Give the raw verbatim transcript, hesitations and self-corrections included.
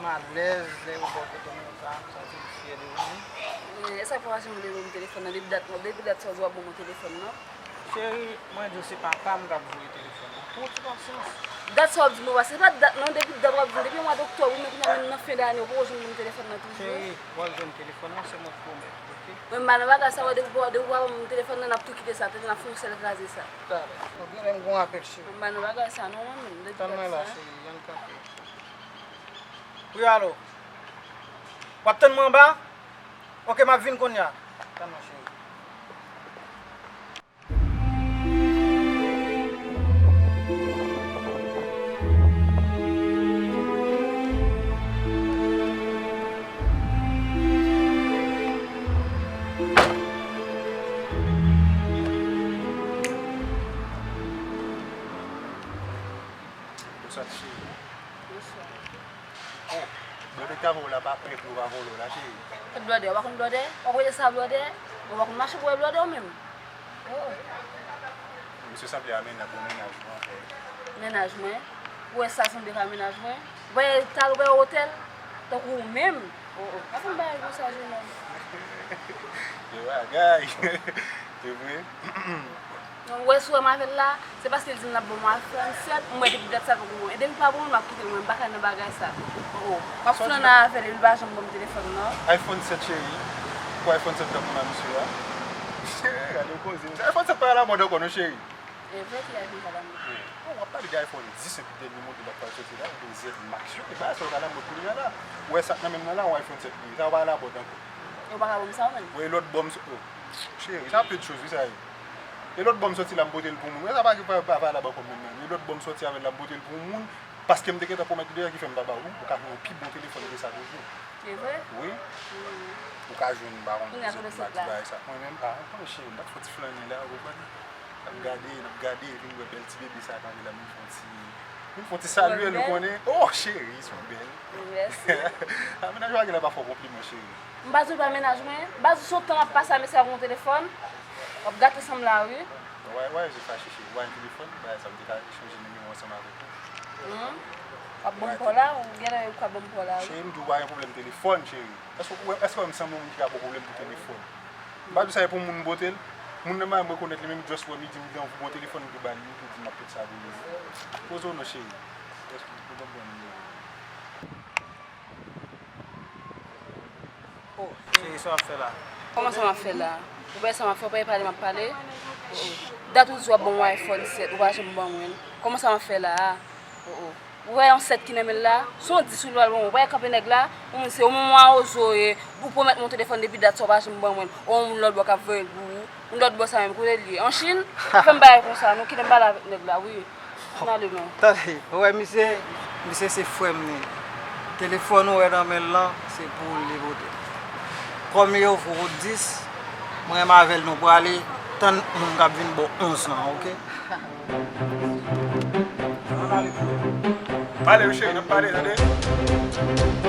M alèz lè yo ba w foto m konsa, m santi m fyè de ou menm. E sa k fè w pa janm vle ban m telefòn nan? Depi dat, depi dat sa w di w ap ban mwen telefòn nan. Cheri, mwen di w se papa m k ap voye telefòn nan. Pran ti pasyans. Dat sa w ap di m yo, se pa dat non, depi dat w ap di m, depi mwa oktòb, wi, men kounye a menm nan fen dane, ou poko janm ban m telefòn nan toujou. Cheri, w ap jwenn telefòn nan, se mwen k pwomèt, oke? Mwen m pa nan bagay sa, wè, depi w, depi w pa ban m telefòn nan, n ap tou kite sa, tande, n ap fè yon sèl kraze sa. Talè. Ou gen lè m gon apèl, cheri. Mwen m pa nan bagay sa non, mwen menm, depi dat sa. Tann mwen la, cheri, ann kanpe. Wi, alo. W ap tann mwen anba? Oke, m ap vin kounye a. Tann mwen, cheri. Bonswa, cheri. Bonswa. Oh, blòdè k t avè w la pa prè pou yo pa vòlè w la, cheri. Kot blòdè? Ou pa konn blòdè? W ap rele sa blòdè? Ou pa konn mache pou wè blòdè ou menm? Oh. Misye sanble a mennaj, bon mennaj ou ankò. Mennaj mwen? Ou wè sa sanble ka mennaj mwen? Ou pa wè ta, ou pa wè otèl? Tankou ou menm? Oh, oh. Pa fè m bagay konsa, jenòm. Gen bagay. Se vre. Ou wè si w wè m avè l la, se paske l di m l ap ban m iPhone sèt, m wè depi dat sa l poko ban mwen. E depi l pa ban mwen, m ap kite l, mwen m pa ka nan bagay sa. Oh, oh. M ap flannen avè l, epi l pa janm ban m telefòn nan. iPhone sèt, cheri. Pou iPhone sèt la pou nan misye a. Cheri, gade koze. iPhone sèt pa alamòd ankò non, cheri. E vre ki iPhone pa alamòd. Oh, w ap pale de iPhone dis epi dènye modèl k ap pral soti la, oubyen Z Max yo, e bagay sa yo k alamòd kounye a la. Ou wè sa k nan men m nan la, yon iPhone sèt li ye. Sa yo pa alamòd ankò. Yo pa ka ban m sa menm. Ou wè lòt bò m soti, oh, cheri, sa pil choz wi sa ye. E lòt bò m soti la m pote l pou moun. Wè sa pa, pa, pa valab ankò menm nan. E lòt bò m soti avè l la m pote l pou moun. Paske m te gentan pwomèt li deja ki fè m pa ba ou. Ou ka jwenn yon pi bon telefòn ke sa toujou. Se vre? Wi. Ou ka jwenn, m pa konn, ti bagay sa. Mwen menm, ah, mwen cheri, m pa t fè ti flannen la, ou konprann? N ap gade, n ap gade, epi m wè bèl ti bebe sa kanpe la, m fè yon ti, m fè yon ti salye l, ou konnen. Oh, cheri, se yon bèl. Mèsi. Ah, mennaj ou a genlè pa fè w konpliman, cheri. M pa di w pa mennaj mwen. M pa di w se yon tan m ap pase a mesye ak yon telefòn. W ap gate san m la, wi. Why, why is it fache, cheri? Why yon telefòn? Bagay sa, m te ka echanje nimewo ansanm avèk ou. Hmm? W ap ban m pa w la, ou genlè ou ka ban m pa w la, wi. Cheri, m di w pa gen pwoblèm telefòn, cheri. Èske ou, èske w wè m sanble yon moun ki ka ba w pwoblèm pou telefòn? M pa di sa e pou moun m pote l. Moun nan m rekonèt li menm, just wè m, li di m li anvi yon telefòn, m tou ba l li, m tou di m ap fè sa pou li. Poze w non, cheri. Èske ou konprann mwen? Oh, cheri, sa w ap fè la? Kòman sa m ap fè la? Ou pa wè sa m ap fè, ou pa wè pale m ap pale? Oh, oh. Dat ou di w ap ban m yon iPhone sèt, ou pa janm ban mwen l. Kòman sa m ap fè la a? Oh, oh. Ou wè yon sèt ki nan men l la? Se yon dis ou pral ban mwen. Ou pa wè kanpe nèg la? Ou menm se ou menm yon mawozo w ye. Ou pwomèt mwen yon telefòn depi dat sa ou pa janm ban mwen l. Ou yon moun lòt bò k ap voye l pou ou. Yon lòt bò sa menm, kote l ye? An Chin? Pa fè m bagay konsa non, kite m pale avèk nèg la, wi. N ale non. Tande, ou wè misye, misye se frè m li ye. Telefòn ou wè nan men l lan, se pou li pote. Kòm yo voye w dis, mwen menm avè l nou prale, tann moun k ap vin ba w onz lan, oke? Pale wi cheri, n ap pale, tande.